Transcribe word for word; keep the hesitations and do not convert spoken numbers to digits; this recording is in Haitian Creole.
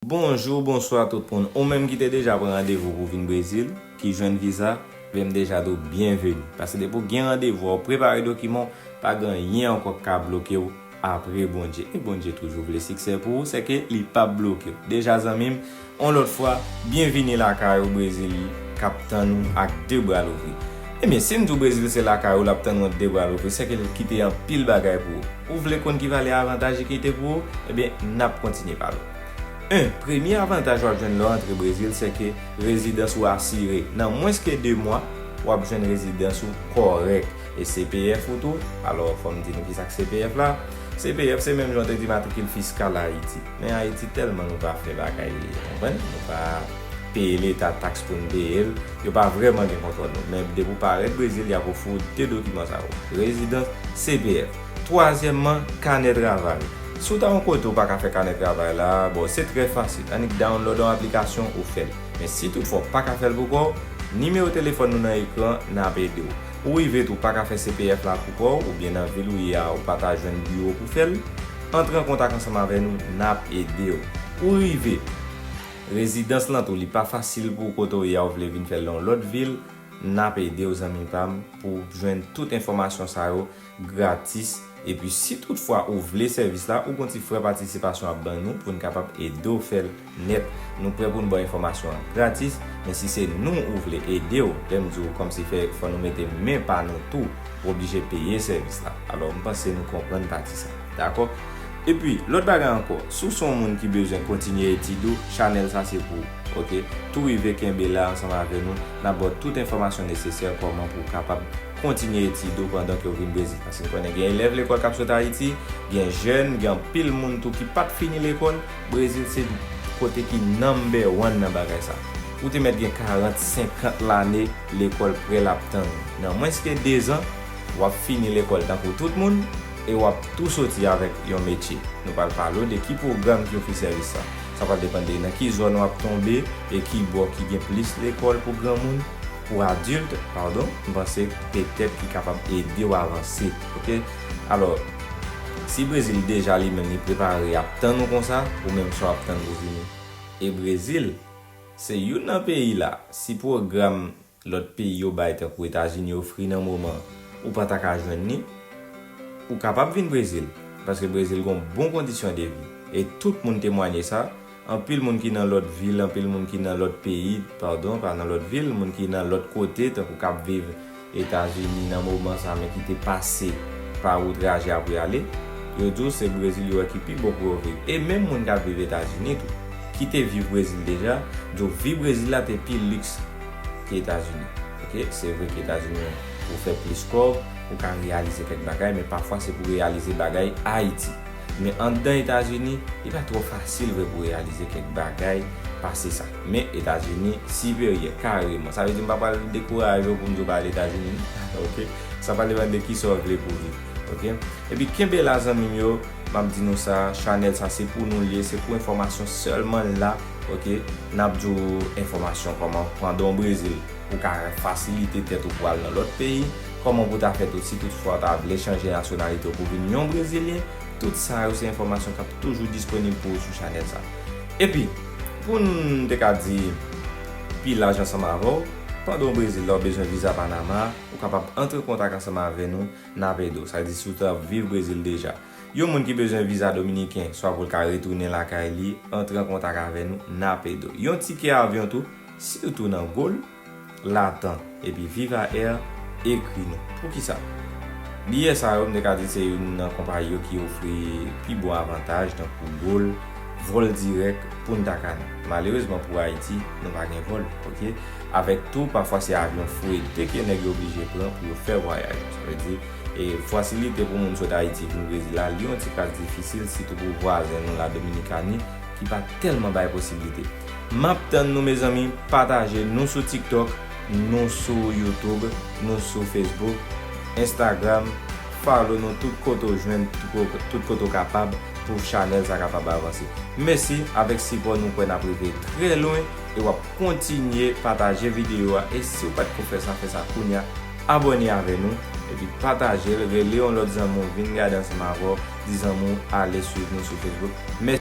Bonjou, bonswa tout moun. Ou menm ki te deja pran randevou pou vin Brezil, ki jwenn viza, men m deja di w byenveni. Paske depi w gen randevou, w prepare dokiman w, pa gen anyen ankò k ka bloke w apre Bondye. E Bondye toujou vle siksè pou ou, sèke li p ap bloke w. Deja zanmi m, yon lòt fwa, byenvini lakay ou Brezil k ap tann ou ak de bra louvri. Ebyen, si m di w Brezil se lakay ou, l ap tann ou ak de bra louvri, sèke l kite anpil bagay pou ou. Ou vle konn ki valè avantaj li kite pou ou? Ebyen, n ap kontinye pale w. En, premye avantaj w ap jwenn lè w antre Brezil, sèke rezidans ou asire. Nan mwens ke de mwa, w ap jwenn rezidans ou kòrèk. E C P F ou tou, alò, fò m di nou ki sa k C P F la. C P F se menm jan w te di matrikil fiskal Ayiti. Men Ayiti tèlman nou pa fè bagay, ou konprann? Nou pa peye Leta taks pou n peye l. Yo pa vrèman gen kontwòl nou. Men depi w parèt Brezil, y ap ofri w de dokiman sa yo. Rezidans, C P F. Twazyèmman, kanè travay. Si w ta yon kote w pa ka fè kanè travay la, bon, se trè fasil. Annik download yon aplikasyon, ou fè l. Men si toutfwa w pa ka fè l pou kò w, nimewo telefòn nou nan ekran, n ap ede w. Ou rive tou pa ka fè C P F la pou kò w, oubyen nan vil ou ye a, ou pa ta jwenn biwo pou fè l, antre an kontak ansanm avè nou, n ap ede w. Ou rive, rezidans lan tou, li pa fasil pou w kote w ye a, ou vle vin fè l nan yon lòt vil, n ap ede w, zanmi pa m, pou w jwenn tout enfòmasyon sa yo gratis. Epi si toutfwa ou vle sèvis la, ou gon ti frè patisipasyon ap ban nou pou n kapab ede w fè l nèt. Nou prè pou n ba w enfòmasyon an gratis, men si se nou ou vle ede w, lè m di w kòmsi fè, fò nou mete men pa nou tou, ou oblije peye sèvis la. Alò, m panse nou konprann pati sa. Dakò? Epi, lòt bagay ankò, si w se yon moun ki bezwen kontinye etid ou, chanèl sa se pou ou, oke? Tou rive kenbe la ansanm avè nou, n ap ba w tout enfòmasyon nesesè kòman pou w kapab kontinye etid ou pandan ke w vin Brezil. Paske n konnen gen elèv lekòl k ap sot Ayiti, gen jèn, gen anpil moun tou ki pa t fini lekòl. Brezil se kote ki number one nan bagay sa. Ou te mèt gen karant, senkant lane, lekòl prè l ap tann ou. Nan mwens ke dezan, w ap fini lekòl tankou tout moun, e w ap tou soti avèk yon metye. Nou pral pale w de ki pwogram ki ofri sèvis sa. Sa pral depann de nan ki zòn w ap tonbe e ki bò ki gen plis lekòl pou granmoun, pou adilt, padon, m panse petèt ki kapab ede w avanse, oke? Alò, si Brezil deja li menm li prepare ap tann ou konsa, ou menm sa w ap tann pou vini. E Brezil, se youn nan peyi la, si pwogram lòt peyi yo bay tankou Etazini ofri nan moman ou pa ta ka jwenn li, ou kapab vin Brezil, paske Brezil gon bon kondisyon de vi. E tout moun temwanye sa, anpil moun ki nan lòt vil, anpil moun ki nan lòt peyi, padon, pa nan lòt vil, moun ki nan lòt kote, tankou k ap viv Etazini nan moman sa, men ki te pase pa ou traje apre ale, yo di w se Brezil yo wè ki pi bon pou yo viv. E menm moun k ap viv Etazini tou, ki te viv Brezil deja, di w vi Brezil la te pi liks ke Etazini. Oke, se vre ke Etazini ou fè plis kòb, ou ka reyalize kèk bagay, men pafwa se pou reyalize bagay Ayiti. Men anndan Etazini, li pa twò fasil vre pou reyalize kèk bagay pase sa. Men Etazini siperyè kareman. Sa vle di m pa pral dekouraje w pou m di w pa al Etazini, non. Oke? Sa pral depann de kisa w vle pou viv. Oke? Epi kenbe la zanmi m yo, m ap di nou sa, chanèl sa se pou nou l ye, se pou enfòmasyon sèlman l la, oke? N ap di w enfòmasyon kòman pandan w Brezil, ou ka fasilite tèt ou pou al nan lòt peyi, kòman pou ta fè tou si toutfwa w ta vle chanje nasyonalite w pou vin yon Brezilyen, tout sa yo se enfòmasyon k ap toujou disponib pou ou sou chanèl sa. Epi, pou n te ka di pi laj ansanm avè w, pandan w Brezil la, w bezwen viza Panama, ou kapab antre kontak ansanm avè nou, n ap ede w. Sa vle di si w t ap viv Brezil deja. Yon moun ki bezwen viza dominiken, swa pou l ka retounen lakay li, antre an kontak avè nou, n ap ede w. Yon tikè avyon tou, sitou nan Gol, Latam, epi Viva Air, ekri nou. Poukisa? Biyè sa yo, m te ka di se youn nan konpayi yo ki ofri pi bon avantaj, tankou Gol, vòl dirèk, Punta Cana. Malerezman pou Ayiti, nou pa gen vòl, oke? Avèk tou, pafwa se avyon frete ke nèg yo oblije pran pou yo fè vwayaj yo. Sa vle di, e fasilite pou moun sot Ayiti vin Brezil la, li yon ti kras difisil, sitou pou vwazen nou la, Dominikani, ki pa tèlman bay posiblite. M ap tann nou, mezanmi, pataje nou sou TikTok, nou sou YouTube, nou sou Facebook, Instagram, follow nou tout kote w jwenn, tout ko-, tout kote w kapab pou chanèl sa kapab avanse. Mèsi, avèk sipò nou kwè n ap rive trè lwen e w ap kontinye pataje videyo a. E si w pa t ko fè sa, fè sa kounye a, abòne avè nou, epi pataje l, rele yon lòt zanmi w, vin gade ansanm avè w, di zanmi w ale swiv nou sou Facebook. Mèsi.